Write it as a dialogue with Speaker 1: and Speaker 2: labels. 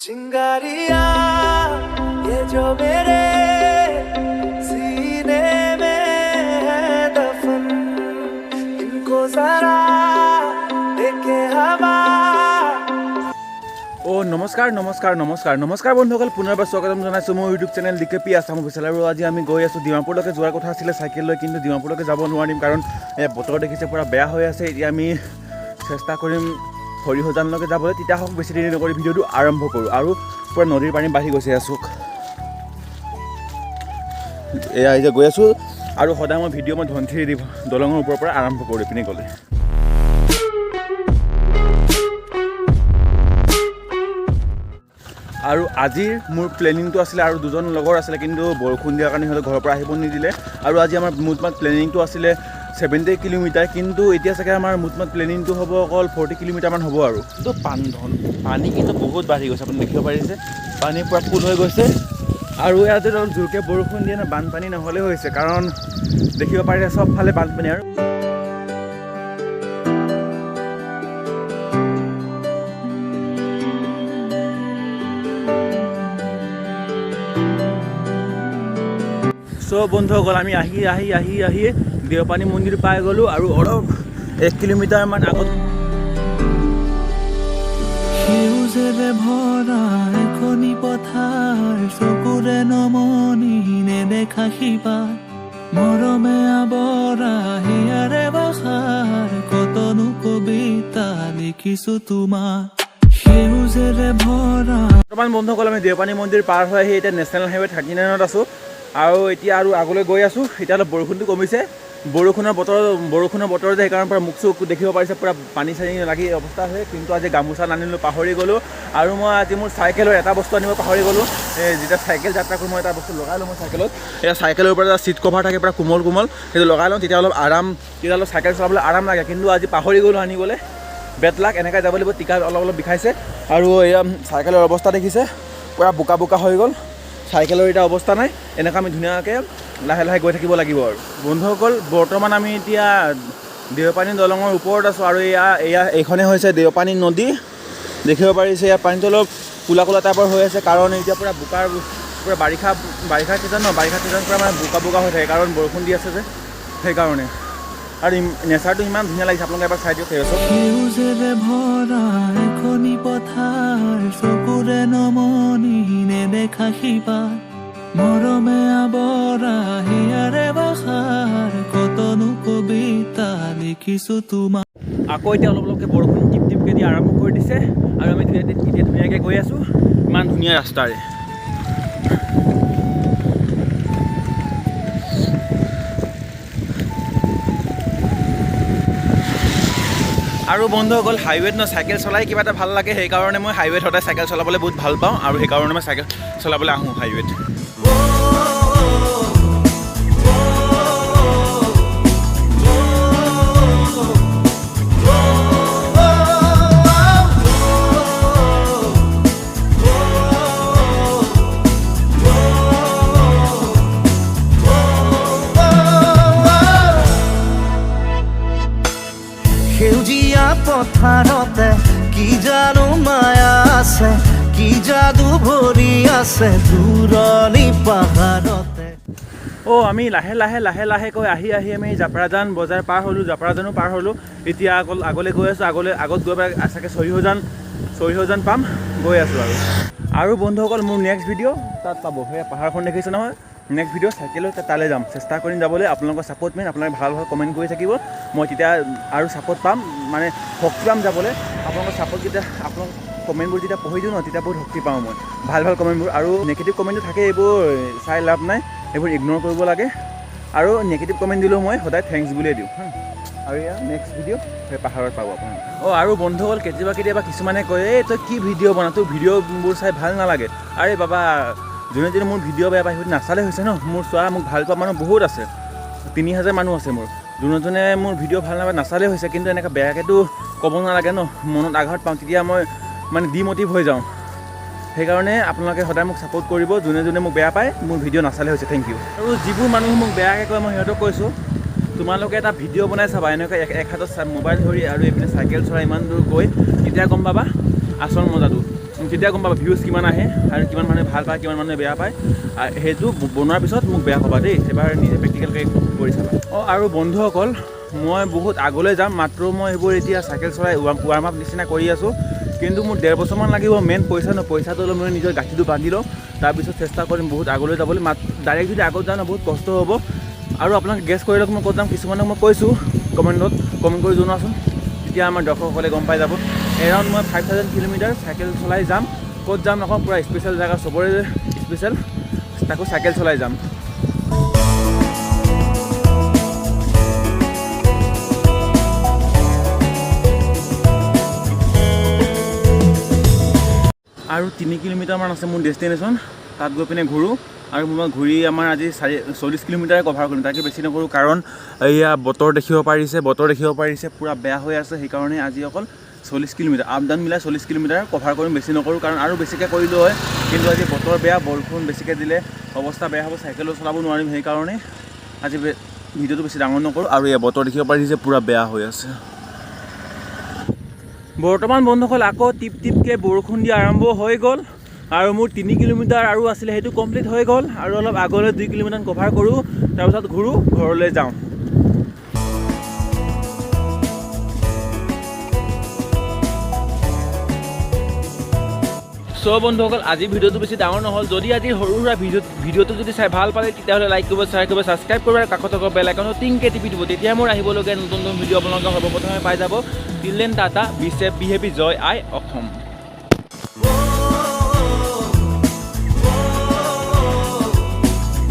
Speaker 1: चिंगारिया ये जो मेरे सीने में है दफन, इनको जरा देखे हवा।
Speaker 2: অ' নমস্কাৰ নমস্কাৰ নমস্কাৰ নমস্কাৰ বন্ধুসকল, পুনৰবাৰ স্বাগতম জনাইছোঁ মোৰ YouTube channel D K P Assam official. আৰু আজি আমি গৈ আছোঁ ডিমাপুৰলৈকে। যোৱাৰ কথা আছিলে চাইকেল লৈ, কিন্তু ডিমাপুৰলৈকে যাব নোৱাৰিম, কাৰণ এই বতৰ দেখিছে পূৰা বেয়া হৈ আছে। এতিয়া আমি চেষ্টা কৰিম হৰিহজানলৈকে যাবলৈ। তেতিয়া হওক, বেছি দেৰি নকৰি ভিডিঅ'টো আৰম্ভ কৰোঁ। আৰু পূৰা নদীৰ পানী বাঢ়ি গৈছে, চাওক। এয়া এতিয়া গৈ আছোঁ। আৰু সদায় মই ভিডিঅ' মই ধনশিৰি দলঙৰ ওপৰৰ পৰা আৰম্ভ কৰোঁ ইপিনে গ'লে। আৰু আজিৰ মোৰ প্লেনিংটো আছিলে, আৰু দুজন লগৰ আছিলে, কিন্তু বৰষুণ দিয়াৰ কাৰণে সিহঁতে ঘৰৰ পৰা আহিব নিদিলে। আৰু আজি আমাৰ মুঠমাঠ প্লেনিংটো আছিলে 70 কিলোমিটাৰ, কিন্তু এতিয়া চাগে আমাৰ মুঠমাঠ প্লেনিংটো হ'ব অকল 40 কিলোমিটাৰমান হ'ব। আৰু কিন্তু পানী কিন্তু বহুত বাঢ়ি গৈছে, আপুনি দেখিব পাৰিছে, পানী পূৰা ফুল হৈ গৈছে। আৰু ইয়াতে অলপ জোৰকৈ বৰষুণ দিয়ে ন, বানপানী নহ'লেও হৈছে, কাৰণ দেখিব পাৰিছে চবফালে বানপানী। আৰু চ' বন্ধুসকল, আমি আহি আহি আহি আহি দেওপানী মন্দিৰ পাই গ'লোঁ। আৰু অলপ 1 কিলোমিটাৰমান আগত
Speaker 1: সেউজেৰে ভৰা এখনি পথাৰ, চকুৰে নমনি নেদেখা সিপাৰ, মৰমে আৱৰা হিয়াৰে ভাষাৰ কতনো কবিতা লিখিছো তোমাৰ সেউজেৰে ভৰা।
Speaker 2: বৰ্তমান বন্ধুসকল, আমি দেওপানী মন্দিৰ পাৰ হৈ আহি এতিয়া নেশ্যনেল হাইৱে 39ত আছোঁ। আৰু এতিয়া আৰু আগলৈ গৈ আছোঁ। এতিয়া অলপ বৰষুণটো কমিছে। বৰষুণৰ বতৰ যে, সেইকাৰণে পূৰা মুখ চুখ দেখিব পাৰিছে, পূৰা পানী চানী লাগি অৱস্থা হয়। কিন্তু আজি গামোচা নানিলোঁ, পাহৰি গ'লোঁ। আৰু মই আজি মোৰ চাইকেলৰ এটা বস্তু আনিব পাহৰি গ'লোঁ। এই যেতিয়া চাইকেল যাত্ৰা কৰোঁ, মই এটা বস্তু লগাই লওঁ মোৰ চাইকেলত। এতিয়া চাইকেলৰ ওপৰত এটা চিট কভাৰ থাকে, পূৰা কোমল কোমল, সেইটো লগাই লওঁ, তেতিয়া অলপ আৰাম, তেতিয়া অলপ চাইকেল চলাবলৈ আৰাম লাগে। কিন্তু আজি পাহৰি গ'লোঁ আনিবলৈ, বেড লাক। এনেকৈ যাব লাগিব, টিকা অলপ অলপ বিষাইছে। আৰু এয়া চাইকেলৰ অৱস্থা দেখিছে, পূৰা বোকা বোকা হৈ গ'ল। চাইকেলৰ এতিয়া অৱস্থা নাই। এনেকৈ আমি ধুনীয়াকৈ লাহে লাহে গৈ থাকিব লাগিব। আৰু বন্ধুসকল, বৰ্তমান আমি এতিয়া দেওপানী দলঙৰ ওপৰত আছোঁ। আৰু এয়া এইখনেই হৈছে দেওপানী নদী, দেখিব পাৰিছে। ইয়াৰ পানীটো অলপ ক'লা ক'লা টাইপৰ হৈ আছে, কাৰণ এতিয়া পূৰা বোকাৰ, পূৰা বাৰিষা ছিজন ন, বাৰিষা ছিজন পূৰা মানে বোকা বোকা হৈ থাকে, কাৰণ বৰষুণ দি আছে যে, সেইকাৰণে। আৰু নেচাৰটো ইমান ধুনীয়া লাগিছে, আপোনালোকে এবাৰ চাই দিয়ক সেই ওচৰত।
Speaker 1: সেউজেৰে ভৰা এখনি পথাৰ, চকুৰে নমনি নেদেখা সিপাৰ, মৰমে আৱৰা হিয়াৰে ভাষাৰ কতনো কবিতা লিখিছো তোমাৰ।
Speaker 2: আকৌ এতিয়া অলপ অলপকৈ বৰষুণ টিপ টিপকৈ দি আৰম্ভ কৰি দিছে। আৰু আমি এতিয়া ধুনীয়াকৈ গৈ আছোঁ ইমান ধুনীয়া ৰাস্তাৰে। আৰু বন্ধুসকল, হাইৱেত ন চাইকেল চলাই কিবা এটা ভাল লাগে, সেইকাৰণে মই হাইৱেত সদায় চাইকেল চলাবলৈ বহুত ভাল পাওঁ। আৰু সেইকাৰণে মই চাইকেল চলাবলৈ আহোঁ হাইৱেত।
Speaker 1: সেউজীয়া পথাৰতে কি জানো মায়া আছে, কি যাদু ভৰি আছে দূৰণি পাহাৰতে।
Speaker 2: অ', আমি লাহে লাহে লাহে লাহেকৈ আহি আহি আমি জাপৰাজান বজাৰ পাৰ হ'লোঁ, জাপৰাজানো পাৰ হ'লোঁ। এতিয়া অকল আগলৈ গৈ আছোঁ। আগলৈ আগত গৈ পেলাই চাগে চৰিহজান পাম। গৈ আছোঁ। আৰু বন্ধুসকল, মোৰ নেক্সট ভিডিঅ' তাত পাব। সেয়া পাহাৰখন দেখিছে নহয়? নেক্সট ভিডিঅ' চাইকেলত তালৈ যাম, চেষ্টা কৰিম যাবলৈ। আপোনালোকৰ ছাপৰ্ট মেইন। আপোনালোকে ভাল ভাল কমেণ্ট কৰি থাকিব, মই তেতিয়া আৰু ছাপৰ্ট পাম, মানে শক্তি পাম যাবলৈ। আপোনালোকৰ ছাপৰ্ট যেতিয়া, আপোনালোকৰ কমেণ্টবোৰ যেতিয়া পঢ়ি দিওঁ ন, তেতিয়া বহুত শক্তি পাওঁ মই, ভাল ভাল কমেণ্টবোৰ। আৰু নিগেটিভ কমেণ্টটো থাকে, এইবোৰ চাই লাভ নাই, এইবোৰ ইগন'ৰ কৰিব লাগে। আৰু নিগেটিভ কমেণ্ট দিলেও মই সদায় thanks বুলিয়ে দিওঁ, হা। আৰু এয়া নেক্সট ভিডিঅ' সেই পাহাৰত পাব আপোনালোকে। অঁ, আৰু বন্ধুসকল, কেতিয়াবা কেতিয়াবা কিছুমানে কয়, "এই তই কি ভিডিঅ' বনা, তোৰ ভিডিঅ'বোৰ চাই ভাল নালাগে।" আৰে বাবা, যোনে যোনে মোৰ ভিডিঅ' বেয়া পায়, সেইটো নাচালে হৈছে ন। মোৰ চোৱা, মোক ভাল পোৱা মানুহ বহুত আছে, 3000 মানুহ আছে মোৰ। যোনে যোনে মোৰ ভিডিঅ' ভাল নাপায়, নাচালে হৈছে, কিন্তু এনেকৈ বেয়াকৈতো ক'ব নালাগে ন। মনত আঘাত পাওঁ, তেতিয়া মই মানে ডিমটিভ হৈ যাওঁ। সেইকাৰণে আপোনালোকে সদায় মোক ছাপোৰ্ট কৰিব। যোনে যোনে মোক বেয়া পায়, মোৰ ভিডিঅ' নাচালে হৈছে। Thank U. আৰু যিবোৰ মানুহ মোক বেয়াকৈ কয়, মই সিহঁতক কৈছোঁ, তোমালোকে এটা ভিডিঅ' বনাই চাবা, এনেকৈ এক হাতত মোবাইল ধৰি আৰু এইপিনে চাইকেল চলাই ইমান দূৰ গৈ, তেতিয়া গম পাবা আচল মজাটো। তেতিয়া গম পাবা ভিউজ কিমান আহে আৰু কিমান মানুহে ভাল পায়, কিমান মানুহে বেয়া পায়। সেইটো বনোৱাৰ পিছত মোক বেয়া ক'বা দেই, এবাৰ নিজে প্ৰেক্টিকেলকৈ কৰি চাবা। অঁ, আৰু বন্ধুসকল, মই বহুত আগলৈ যাম, মাত্ৰ মই সেইবোৰ এতিয়া চাইকেল চলাই ৱাৰ্ম আপ নিচিনা কৰি আছোঁ, কিন্তু মোৰ 1.5 বছৰমান লাগিব। মেইন পইচা ন, পইচাটো অলপ মই নিজৰ গাঁঠিটো বান্ধি লওঁ, তাৰপিছত চেষ্টা কৰিম বহুত আগলৈ যাবলৈ। ডাইৰেক্ট যদি আগত যাওঁ ন, বহুত কষ্ট হ'ব। আৰু আপোনালোকে গেছ কৰি লওক মই ক'ত যাম। কিছুমানক মই কৈছোঁ, কমেণ্টত কমেণ্ট কৰি জনোৱাচোন, তেতিয়া আমাৰ দৰ্শকসকলে গম পাই যাব। এৰাউণ্ড মই 5000 কিলোমিটাৰ চাইকেল চলাই যাম। ক'ত যাম নকওঁ, পূৰা স্পেচিয়েল জেগা, চবৰে স্পেচিয়েল, তাকো চাইকেল চলাই যাম। আৰু 3 কিলোমিটাৰমান আছে মোৰ ডেষ্টিনেশ্যন, তাত গৈ পিনে ঘূৰোঁ। আৰু মই ঘূৰি আমাৰ আজি 40 কিলোমিটাৰে কভাৰ কৰিম, তাতকৈ বেছি নকৰোঁ। কাৰণ এয়া বতৰ দেখিব পাৰিছে, বতৰ দেখিব পাৰিছে, পূৰা বেয়া হৈ আছে। সেইকাৰণে আজি অকল 40 কিলোমিটাৰ, আপ ডাউন মিলাই 40 কিলোমিটাৰ কভাৰ কৰিম, বেছি নকৰোঁ। কাৰণ আৰু বেছিকৈ কৰিলোঁ হয়, কিন্তু আজি বতৰ বেয়া, বৰষুণ বেছিকৈ দিলে অৱস্থা বেয়া হ'ব, চাইকেলো চলাব নোৱাৰিম। সেইকাৰণে আজি ভিডিঅ'টো বেছি ডাঙৰ নকৰোঁ। আৰু এয়া বতৰ দেখিব পাৰিছে, পূৰা বেয়া হৈ আছে। বৰ্তমান বন্ধুসকল, আকৌ টিপ টিপকৈ বৰষুণ দিয়া আৰম্ভ হৈ গ'ল। আৰু মোৰ 3 কিলোমিটাৰ আৰু আছিলে, সেইটো কমপ্লিট হৈ গ'ল। আৰু অলপ আগলৈ 2 কিলোমিটাৰ কভাৰ কৰোঁ, তাৰপিছত ঘূৰোঁ, ঘৰলৈ যাওঁ। চ' বন্ধুসকল, আজি ভিডিঅ'টো বেছি ডাঙৰ নহ'ল। যদি আজি সৰু সুৰা ভিডিঅ'টো যদি চাই ভাল পালে, তেতিয়াহ'লে লাইক কৰিব, শ্বেয়াৰ কৰিব, ছাবস্ক্ৰাইব কৰিব আৰু কাষত থকা বেল আইকনত টিংকে টিপি দিব। তেতিয়া মোৰ আহিবলগীয়া নতুন নতুন ভিডিঅ' আপোনালোকে সৰ্বপ্ৰথমে পাই যাব। Till then, tata, be safe, be happy. Joy I Assam.